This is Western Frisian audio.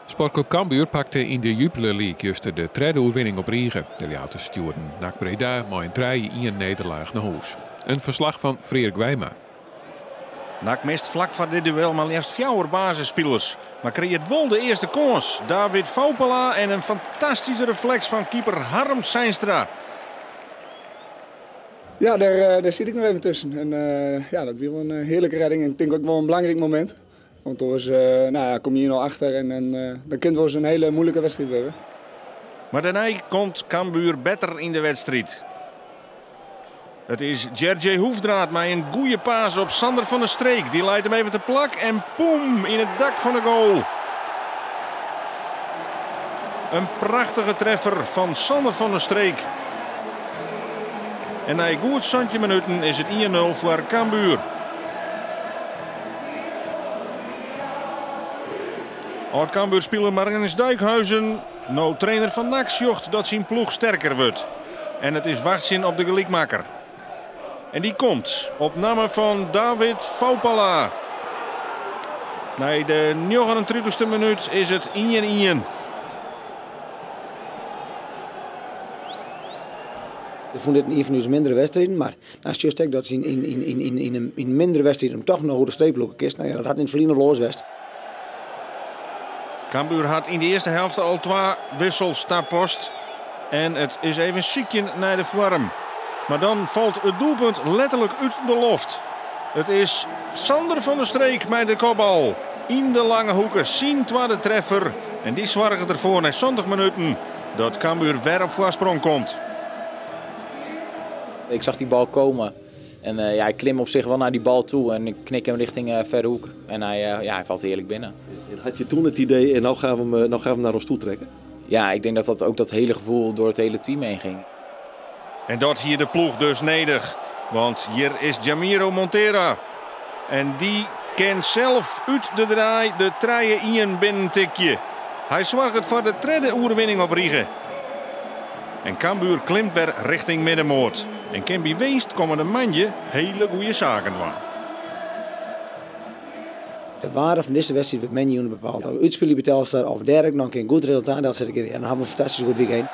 Sportklup Cambuur pakte yn de Jupiler League juster de tredde oerwinning op rige. De Ljouwerters stjoerden NAC Breda mei in 3-1 nederlaach nei hûs. In ferslach fan Freark Wijma. NAC mist flak foar dit duel mar leafst fjouwer basisspilers. Mar kriget wol de earste kâns. David Faupala en in fantastyske refleks fan keeper Harm Seinstra. Ja, dêr siet ik noch even tusken. En ja, dat wie wol in hearlike rêding en ik tink ek wol in belangryk momint. Want oars nou ja, komme je 1-0 achter en dan kin it wolris in hiele muoilike wedstriid wurde. Mar dêrnei komt Cambuur better yn de wedstriid. It is Jerjay Hoefdraad mei in goede pass op Sander van der Streek. Dy leit him even te plak en poem yn it dak fan de goal. In prachtige treffer fan Sander van der Streek. En nei goed 17 minuten is it 1-0 foar Cambuur. Ald-Cambuur-spiler Marinus Dijkhuizen, no trainer fan NAC, sjocht dat syn ploech sterker wurdt. En it is wachtsjen op de gelykmakker. En dy komt op namme fan David Faupala. Nei de 39ste minút is it 1-1. Ik fûn dit ien fan ús mindere wedstriden, mar dan sjochst ek dat se yn mindere wedstriden toch noch oer de streep lûke kinst. Nou ja, dat hat yn it ferline wol oars west. Cambuur hat yn de earste helte al twa wissels tapast. En it is even sykjen nei de foarm. Mar dan falt it doelpunt letterlik út de loft. It is Sander van der Streek mei de kopbal yn de lange hoeke. Syn twadde treffer. En dy soarget derfoar nei 70 minuten dat Cambuur wer op foarsprong komt. Ik zag die bal komen en ja, ik klim op zich wel naar die bal toe en ik knik hem richting verre hoek. En ja, hij valt heerlijk binnen. En had je toen het idee, en nou gaan we hem naar ons toe trekken? Ja, ik denk dat dat ook dat hele gevoel door het hele team heen ging. En dat hie de ploech dus nedich. Want hjir is Jamiro Montera. En dy kin sels út de draai de 3-1 binnentikje. Hy soarget foar de tredde oerwinning op rige. En Cambuur klimt wer rjochting middenmoat. En kin by winst kommende moandei hiele goede saken dwaan. De wearde fan dizze wedstriid wurdt moandei bepaald. Of útspylje by Telstar of dêr ek noch in goed resultaat, dat sit ik in. En dan ha we in fantastysk goed wykein.